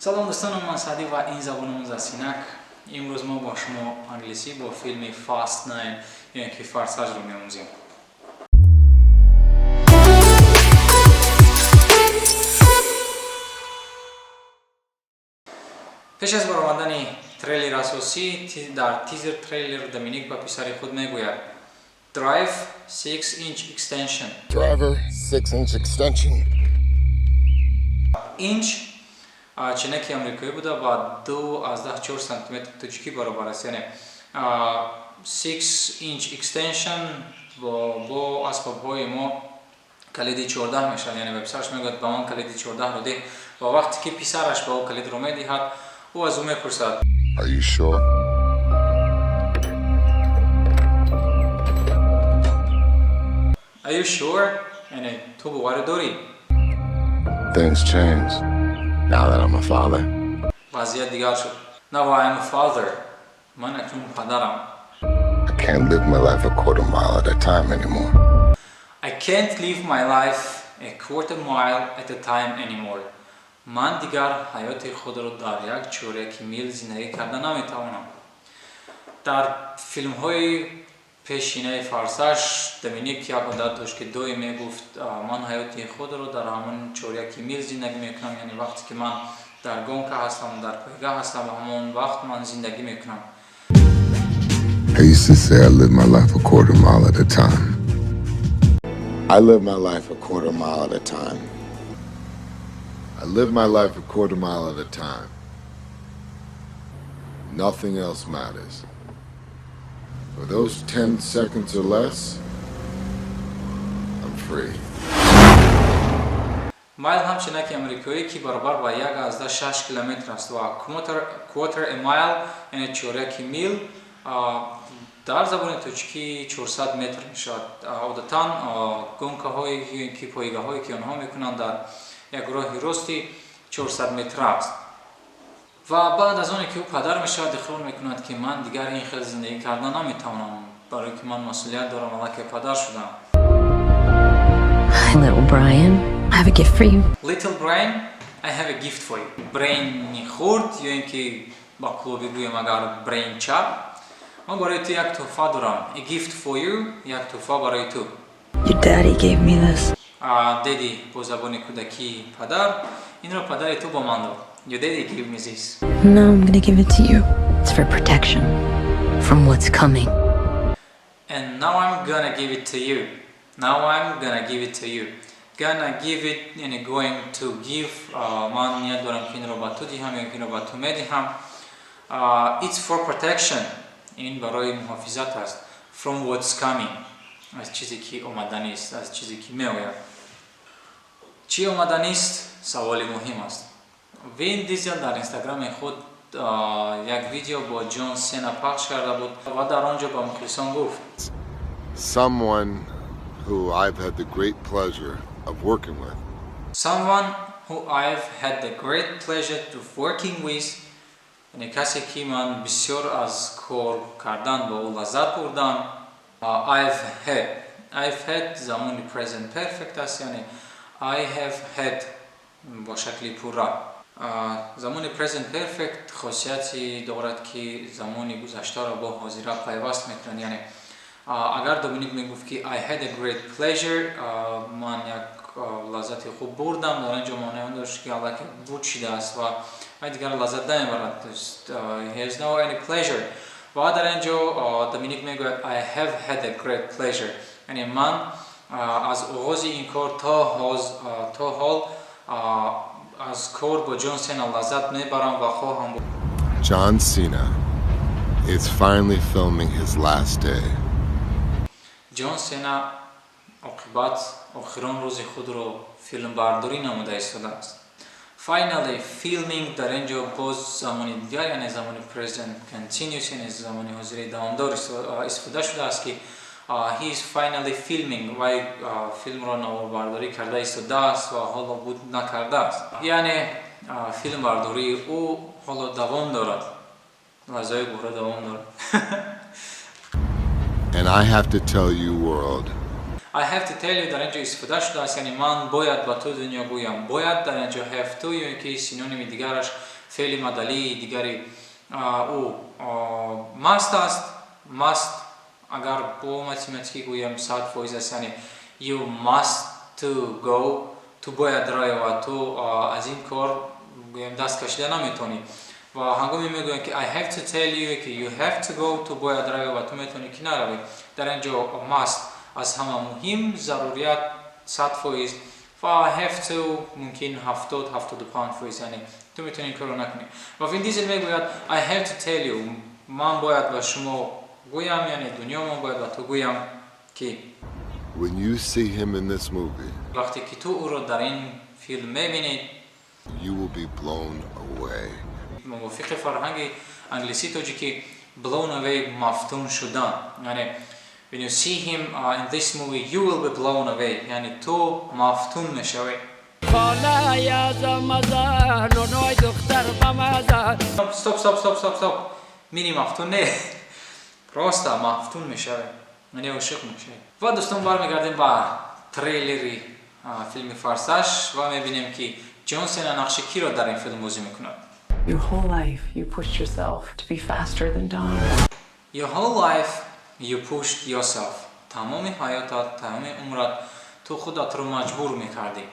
Салом, дӯстон, ман Саъдӣ ва ин забономӯз аст. Инак, имрӯз мо бо шумо англисӣ бо филми Fast 9 ё ин ки Форсажро меомӯзем. Пеш аз баромадани трейлери асосӣ, дар тизер трейлер Доминик ба писари худ мегӯяд: "Drive 6 inch extension." Driver, 6 inch extension. Инч ченеки амрикоӣ буда ва 2,4 сантиметр тоҷикӣ баробар аст. Яъне 6 inch extension бо асбобҳои мо калиди 14 мешавад. Яъне ба писараш мегӯяд: "Ба ман калиди 14-ро деҳ." Ва вақте ки писараш ба ӯ калидро медиҳад, ӯ аз ӯ мепурсад: Are you sure? "Are you sure?" Яъне ту боварӣ дорӣ? Things change now that I'm a father. Вазъият дигар шуд. Now I am a father. Ман акнун падарам. I can't live my life a quarter mile at a time anymore. I can't live my life a quarter mile at a time anymore. Ман дигар ҳаёти худро дар як чоряки мил зиндагӣ карда наметавонам. Дар филмҳои пешинаи Форсаж Доминик як одат дошт, ки доим мегуфт: "Ман ҳаёти худро дар ҳамон чоряки мил зиндагӣ мекунам", яъне вақте ки ман дар гонка ҳастам, дар пойга ҳастам, ҳамон вақт ман зиндагӣ мекунам. I used to say I live my life a quarter mile at a time. I live my life a quarter mile at a time. I live my life a quarter mile at a time. Nothing else matters. For those 10 seconds or less, I'm free. Майл ҳам ченаки амрикоӣ, ки баробар ба 1,6 километр аст, ва quarter a mile, яъне чоряки мил, дар забони тоҷикӣ 400 метр мешавад. Одатан гонкаҳое ки пойгаҳое ки онҳо мекунанд, дар як роҳи рости 400 метра аст. Ва баъд аз оне ки ӯ падар мешавад, иқрор мекунад, ки ман дигар ин хел зиндагӣ карда наметавонам, барое ки ман масъулият дорам, аллакай падар шудам. Hi, little Brian. I have a gift for you. Little Brian, I have a gift for you. Брайани хурд, ё ин ки ба клуби гӯем агар, Брайнча, ман барои ту як тӯҳфа дорам. A gift for you, як тӯҳфа барои ту. Your daddy gave me this. Daddy бо забони кӯдакӣ падар. Инро падари ту ба ман дод. Your daddy gave me this. Now I'm gonna give it to you. It's for protection from what's coming. And now I'm gonna give it to you. Now I'm gonna give it to you. Gonna give it яъне going to give. Ман ният дорам, ки инро ба ту диҳам ё ки инро ба ту медиҳам. It's for protection. Ин барои муҳофизат аст. From what's coming. Аз чизе ки омаданист, аз чизе ки меояд. Чӣ омаданист? Саволи муҳим аст. Вин Дизел дар инстаграми худ як видео бо Ҷон Сена пахш карда буд ва дар он ҷо ба мухлисон гуфт: Someone who I've had the great pleasure of working with. Someone who I've had the great pleasure of working with, яъне касе ки ман бисёр аз кор кардан бо ӯ лаззат бурдам. I've had замони present perfect аст, яъне I have had бо шакли пурра. Замони present perfect хосияти дорад, ки замони гузаштаро бо ҳозира пайваст мекунад. Яъне агар Доминик мегуфт, ки I had a great pleasure, ман як лаззати хуб бурдам, дар ин ҷо маънои он дошт, ки аллакай буд шидааст ва вай дигар лаззат намебарад, то есть he has no any pleasure. Ва дар ин ҷо Доминик мегӯяд: "I have had a great pleasure", яъне ман аз оғози ин кор то ҳол аз кор бо Ҷон Сена лаззат мебарам ва хоҳам буд. John Cena is finally filming his last day. Ҷон Сена оқибат охирон рӯзи худро филмбардорӣ намуда истодааст. Finally filming, дар ин ҷо боз замони дигар, яъне замони present continuous, яъне замони ҳозираи давомдор истифода шудааст, ки he is finally filming, вай филмро наворбардорӣ карда истодааст ва ҳоло буд накардааст, яъне филмбардории ӯ ҳоло давом дорад, лаҳзаҳои буҳра давом дорад. And I have to tell you, world, I have to tell you дар ин ҷо истифода шудааст, яъне ман бояд ба ту, дунё, гӯям. Бояд дар ин ҷо have to ё ин ки синоними дигараш, феъли модалии дигари ӯ must аст. Must, агар бо математикӣ гӯям, 100% аст, яъне you must to go, ту бояд равӣ ва ту аз ин кор, гӯям, даст кашида наметавонӣ. Ва ҳангоме мегӯям, ки I have to tell you, ки you have to go, ту бояд равӣ ва ту метавонӣ, ки наравӣ. Дар ин ҷо must аз ҳама муҳим, зарурият 100% ва have to мумкин 70, 75%, яъне ту метавонӣ ин корро накунӣ. Ва Вин Дизел мегӯяд: "I have to tell you", ман бояд ба шумо гӯям, яъне дунё, ман бояд ба ту гӯям, ки When you see him in this movie, вақте ки ту ӯро дар ин филм мебинӣ, you will be blown away. Мувофиқи фарҳанги англисӣ тоҷикӣ, blown away, мафтун шудан, яъне when you see him in this movie, you will be blown away, яъне ту мафтун мешавӣ. خاله از مزه نونای دختر بمزه. Стоп, стоп, стоп, стоп, стоп! Мини мафтун не, просто мафтун мешавӣ, яъне ошиқ мешавӣ. Ва, дӯстон, бармегардем ба трейлери филми «Форсаж» ва мебинем, ки Ҷон Сена нақши киро дар ин филм бозӣ мекунад. Your whole life, you pushed yourself to be faster than Dom. Your whole life you pushed yourself. Тамоми ҳаётат, тамоми умрат ту худатро маҷбур мекардӣ.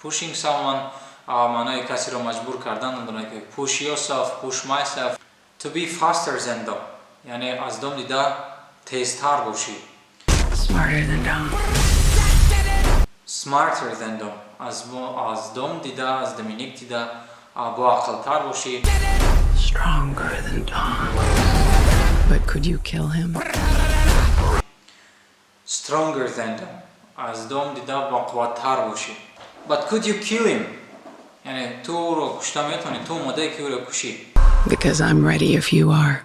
Pushing someone маънои касеро маҷбур кардан надорад, ки push yourself, push myself to be faster than Dom. Яъне аз Дом дида тезтар бошӣ. Smarter than Dom. Smarter than Dom. Аз Дом дида, аз Доминик дида боақлтар бошӣ. Stronger than Dom. But could you kill him? Stronger than Dom. Аз Дом дида боқувваттар бошӣ. But could you kill him? Яъне ту ӯро кушта метавонӣ, ту омодаe, ки ӯро кушӣ? Because I'm ready if you are.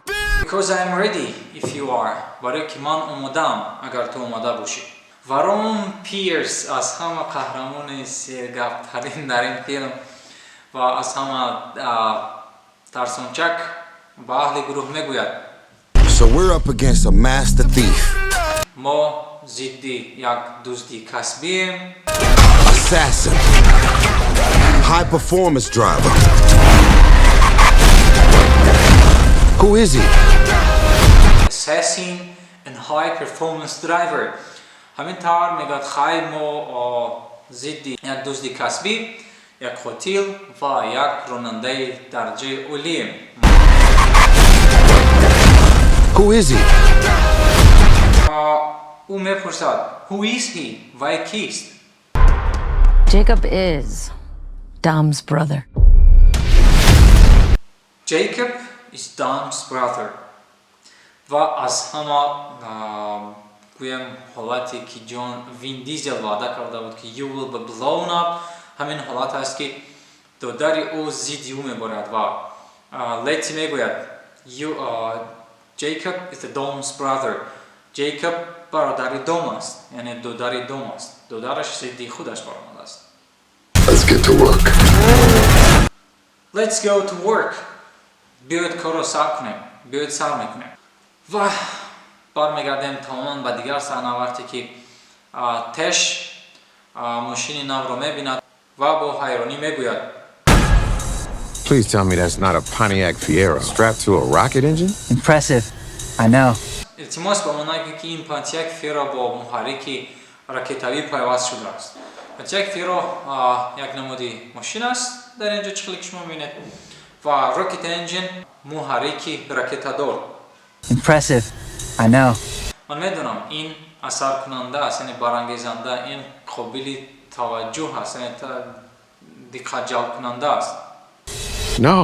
Because I'm ready if you are. Барои ки ман омодаам, агар ту омода бошӣ. Ва Ром Пирс, аз ҳама қаҳрамони сергаптарин дар ин филм ва аз ҳама тарсончак, ба аҳли гурӯҳ мегӯяд: So we're up against a master thief, Мо зидди як дузди касбием, assassin, high performance driver. Who is he? Assassin and high performance driver. Ҳамин тавр мегӯяд: хай, мо зидди як дузди касбӣ, як қотил ва як ронандаи дараҷаи олием. Who is he? Ӯ мепурсад: "Who is he?" Вай кист? Jacob is Dom's brother. Jacob is Dom's brother. Ва аз ҳама гӯям, ҳолате ки Ҷон Вин Дизел ваъда карда буд, ки you will be blown up, ҳамин ҳолат аст, ки додари ӯ зидди ӯ меборад ва Лети мегӯяд: you, Jacob is the Dom's brother. Jacob бародари Дом аст, яъне додари Дом аст, додараш зидди худаш баромадааст. Let's get to work. Let's go to work. Биёед, корро сар кунем, биёед, сар мекунем. Ва бармегардем тамоман ба дигар саҳна, вақте ки Теш мошини навро мебинад ва бо ҳайронӣ мегӯяд: Please tell me that's not a Pontiac Fiero strapped to a rocket engine? Impressive. I know. Илтимос, ба мо нагӯ, ки ин Pontiac Fiero бо муҳаррики ракетавӣ пайваст шудааст. Pontiac Fiero як намуди мошин аст, дар ин ҷо чӣ хеле ки шумо мебинед, ва rocket engine, муҳаррики ракетадор. Impressive. I know. Ман медонам, ин асаркунанда аст, яъне барангезанда, ин қобили таваҷҷӯҳ аст, яъне диққат ҷалбкунанда аст. No.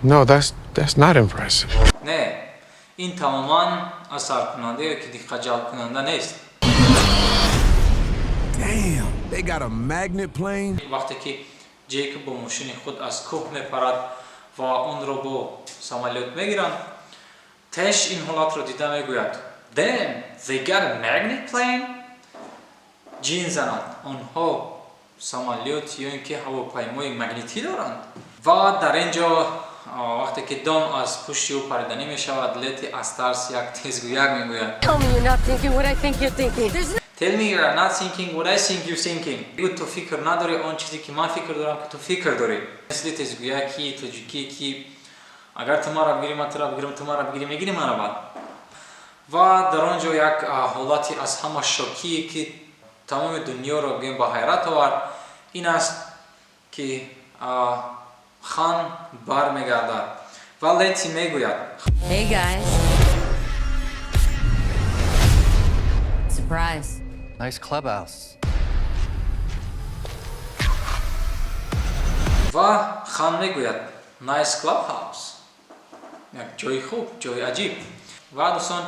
No, that's not impressive. Не, ин тамоман асаркунанда ё ки диққат ҷалбкунанда нест. Damn, they got a magnet plane? Вақте ки Ҷейкоб бо мошини худ аз кӯҳ мепарад ва онро бо самолёт мегиранд, Теш ин ҳолатро дида мегӯяд: "Damn, they got a magnet plane?" Ҷин занад, онҳо самолёт ё ин ки ҳавопаймои магнитӣ доранд. Ва дар ин ҷо вақте ки Дом аз пушти ӯ париданӣ мешавад, Лети аз тарс як тезгӯяк мегӯяд. Tell me you're not thinking what I think you're thinking. There's "Tell me you are not thinking what I think you're thinking." Бигӯ, ту фикр надорӣ он чизе ки ман фикр дорам, ки ту фикр дорӣ. Мисли тезгӯяки тоҷикӣ, ки агар ту маро бигирӣ, ман туро бигирам, ту маро бигирӣ, мегирӣ маро баъд. Ва дар он ҷо як ҳолати аз ҳама шокие, ки тамоми дунёро, гӯем, ба ҳайрат овард, ин аст, ки Хан бармегардад ва Лети мегӯяд: Hey guys. Surprise. Nice clubhouse. Ва Хан мегӯяд: "Nice clubhouse", як ҷои хуб, ҷои аҷиб. Ва дӯстон,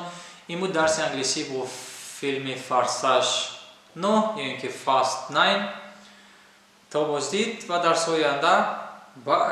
ин буд дарси англисӣ бо филми «Форсаж 9» ё ин ки Fast 9. То боздид ва дарсҳои оянда. Bye.